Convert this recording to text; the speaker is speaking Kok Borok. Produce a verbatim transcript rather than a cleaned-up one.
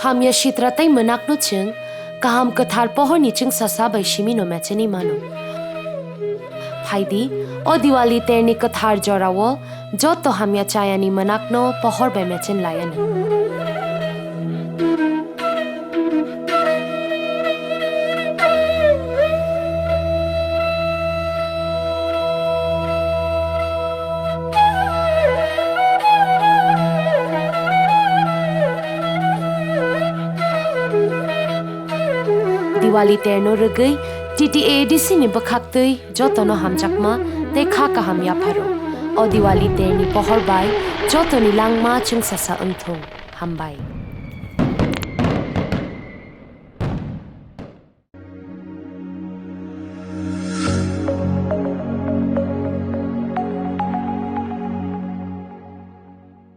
Hamya sitra tei mwnakno chwng kaham kwthar pohorni chwngsasa bai simino mechenwi mano. Phaidi, o Diwali terni kwthar jorao joto hamya chayani mwnakno pohor bai mechen lai anw. Diwali terno rwgwi T T A A D C ni bwkhaktwi jotono hamjakma tei kha kaham yapharo. O Diwali terni pohor bai jotoni langma chwngsasa wngthung. Hambai.